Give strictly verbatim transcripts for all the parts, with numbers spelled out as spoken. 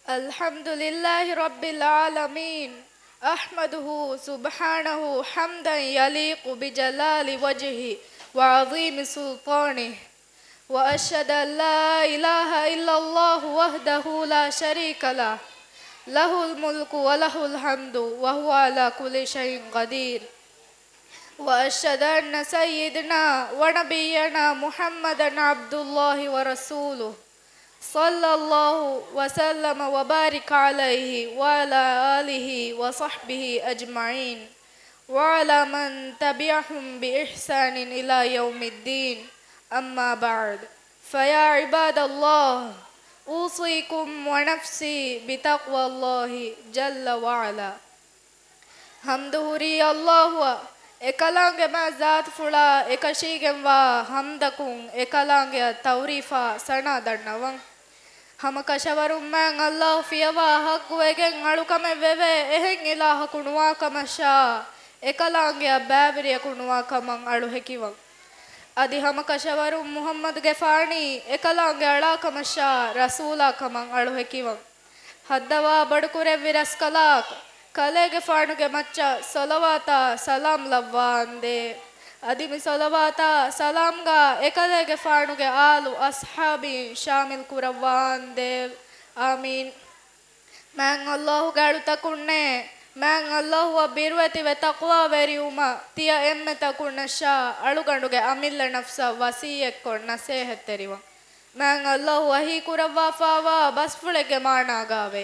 الحمد لله رب العالمين، أحمده سبحانه حمدا يليق بجلال وجهه وعظيم سلطانه، وأشهد أن لا إله إلا الله وحده لا شريك له، له الملك وله الحمد وهو على كل شيء قدير، وأشهد أن سيدنا ونبينا محمدا عبد الله ورسوله، صلى الله وسلم وبارك عليه وعلى آله وصحبه أجمعين، وعلى من تبعهم بإحسان إلى يوم الدين. أما بعد، فيا عباد الله، أوصيكم ونفسي بتقوى الله جل وعلا. ޙަމްދު ހުރީ ﷲ އަށް، އެކަލާނގެ މާތް ޒާތުފުޅާ އެކަށީގެންވާ ޙަމްދަކުން، އެކަލާނގެއަށް ތަޢުރީފާ ސަނާ ދަންނަވަން. ހަމަ ކަށަވަރުން މާތް ﷲ ފިޔަވާ ޙައްޤުވެގެން އަޅުކަމެއް ވެވޭ އެހެން އިލާހަކު ނުވާ ކަމަށާ، އެކަލާނގެއަށް ބައިވެރިޔަކު ނުވާ ކަމަށް އަޅު ހެކިވަން. އަދި ހަމަ ކަށަވަރުން މުޙައްމަދުގެފާނީ އެކަލާނގެ އަޅާ ކަމަށާ، ރަސޫލާ ކަމަށް އަޅު ހެކިވަން. ހައްދަވާ ބޮޑުކުރެއްވި ރަސްކަލާކޮ، ކަލޭގެފާނުގެ މައްޗަށް ޞަލަވާތާ ސަލާމް ލައްވާންދޭ. އަދި މި ޞަލަވާތާ ސަލާމްގާ އެކަލޭގެފާނުގެ އާލު އަޞްޙާބީން ޝާމިލް ކުރައްވާންދޭ. އާމީން. މާތް ﷲ ގެ އަޅުތަކުންނޭ، މާތް ﷲ އަށް ބިރުވެތިވެ ތަޤްވާވެރިވުމަށް ތިޔަ އެންމެތަކުންނަށާ އަޅުގަނޑުގެ އަމިއްލަ ނަފްސަށް ވަޞިއްޔަތްކޮށް ނަޞޭޙަތްތެރިވަން. މާތް ﷲ ވަޙީ ކުރައްވާފާވާ ބަސްފުޅެއްގެ މާނާގާވޭ،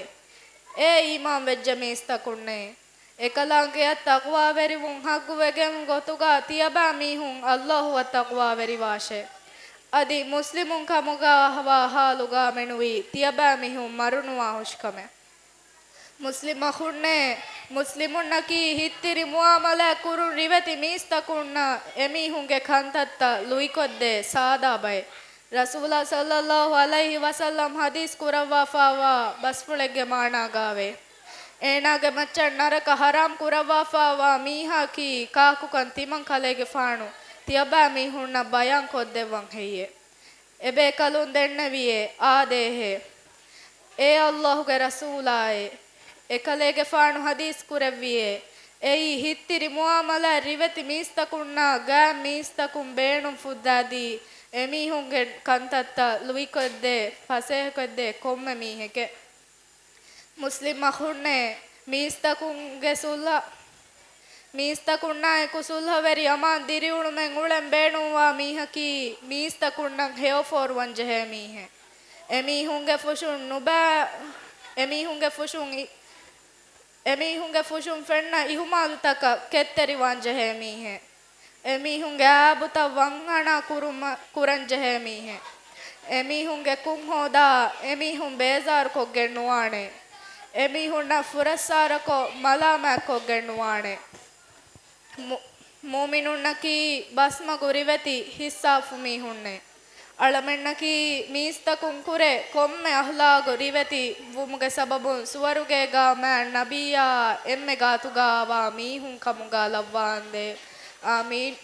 އޭ އީމާންވެއްޖެ މީސްތަކުންނޭ! އެކަލާނގެއަށް ތަޤްވާވެރިވުން ޙައްޤުވެގެން ގޮތުގަ ތިޔަބައިމީހުން ﷲ އަށް ތަޤްވާވެރިވާށޭ. އަދި މުސްލިމުން ކަމުގަ ވާ ޙާލުގަ މެނުވީ ތިޔަބައިމީހުން މަރުނުވާ ހުށިކަމެއް. މުސްލިމް އަޚުންނޭ! މުސްލިމުންނަކީ ހިތްތިރި މުޢާމަލާތް ކުރުން ރިވެތި މީސްތަކުންނަށް އެމީހުންގެ ކަންތައްތައް ލުއިކޮށްދޭ ސާދާ ބައެއް. ރަސޫލާ ޞައްލައްލާހު ޢަލައިހި ވަސައްލަމް ޙަދީޘް ކުރައްވާފާވާ ބަސްފުޅެއްގެ މާނާގާވޭ، އޭނާގެ މައްޗަށް ނަރަކަ ޙަރާމް ކުރައްވާފާވާ މީހާއަކީ ކާކުކަން ތިމަން ކަލޭގެފާނު ތިޔަބައިމީހުންނަށް ބަޔާން ކޮށްދެއްވަން ހެއްޔޭ؟ އެބޭކަލުން ދެންނެވިއޭ، އާދޭހޭ. އޭ ﷲ ގެ ރަސޫލާއޭ! އެކަލޭގެފާނު ޙަދީޘް ކުރެއްވިއޭ، އެއީ ހިތްތިރި މުޢާމަލާތް ރިވެތި މީސްތަކުންނާ ގާތް މީސްތަކުން ބޭނުން ފުއްދާދީ، އެމީހުންގެ ކަންތައްތައް ލުއިކޮށްދޭ، ފަސޭހަކޮށްދޭ ކޮންމެ މީހެކޭ. މުސްލިމް އަޚުންނޭ! މީސްތަކުންގެ ޞުލްޙަ، މީސްތަކުންނާއެކު ޞުލްޙަވެރި އަމާން ދިރިއުޅުމެއް އުޅެން ބޭނުންވާ މީހަކީ، މީސްތަކުންނަށް ހެޔޮފޯރުވަން ޖެހޭ މީހެއް. އެމީހުންގެ ފުށުން ނުބައި، އެމީހުންގެ ފުށުން އި-، އެމީހުންގެ ފުށުން ފެންނަ އިހުމާލުތަކަށް ކެތްތެރިވާން ޖެހޭ މީހެއް. އެމީހުންގެ އައިބުތައް ވަންހަނާ ކުރުމަށް، ކުރަންޖެހޭ މީހެއް. އެމީހުންގެ ކުން ހޯދާ، އެމީހުން ބޭޒާރުކޮށްގެން ނުވާނެ. އެމީހުންނަށް ފުރައްސާރަކޮށް، މަލާމާތްކޮށްގެން ނުވާނެ. މު-، މުއުމިނުންނަކީ ބަސްމަގު ރިވެތި ހިއްސާފު މީހުންނޭ. އަޅަމެންނަކީ މީސްތަކުން ކުރެ ކޮންމެ އަޚްލާގު ރިވެތި ވުމުގެ ސަބަބުން ސުވަރުގޭގާ މާތް ނަބިއްޔާ އެންމެ ގާތުގާވާ މީހުން ކަމުގާ ލައްވާނދޭ. އާމީން.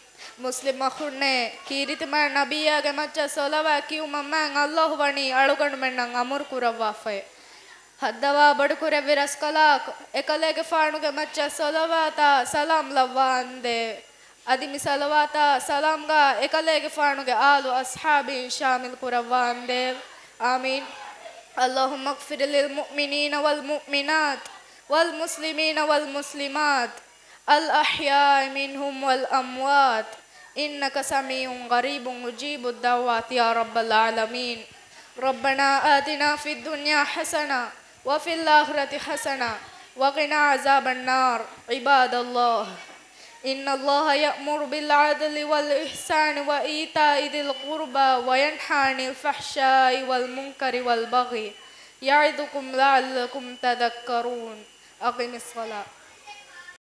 މުސްލިމް އަޚުންނޭ! ކީރިތި މާތް ނަބިއްޔާގެ މައްޗަށް ޞަލަވާތް ކިޔުމަށް މާތް ﷲ ވަނީ އަޅުގަނޑުމެންނަށް އަމުރު ކުރައްވާފައޭ. ހައްދަވާ ބޮޑުކުރެއްވި ރަސްކަލާކޮ، އެކަލޭގެފާނުގެ މައްޗަށް ޞަލަވާތާ ސަލާމް ލައްވާނދޭ. އަދި މި ޞަލަވާތާ ސަލާމްގާ އެކަލޭގެފާނުގެ އާލު އަޞްޙާބީން ޝާމިލް ކުރައްވާނދޭ. އާމީން. اللهم اغفر للمؤمنين والمؤمنات والمسلمين والمسلمات الأحياء منهم والأموات إنك سميع قريب مجيب الدعوات يا رب العالمين. ربنا آتنا في الدنيا حسنة وفي الآخرة حسنة وقنا عذاب النار. عباد الله، إن الله يأمر بالعدل والإحسان وإيتاء ذي القربى وينهى عن الفحشاء والمنكر والبغي يعظكم لعلكم تذكرون. أقم الصلاة.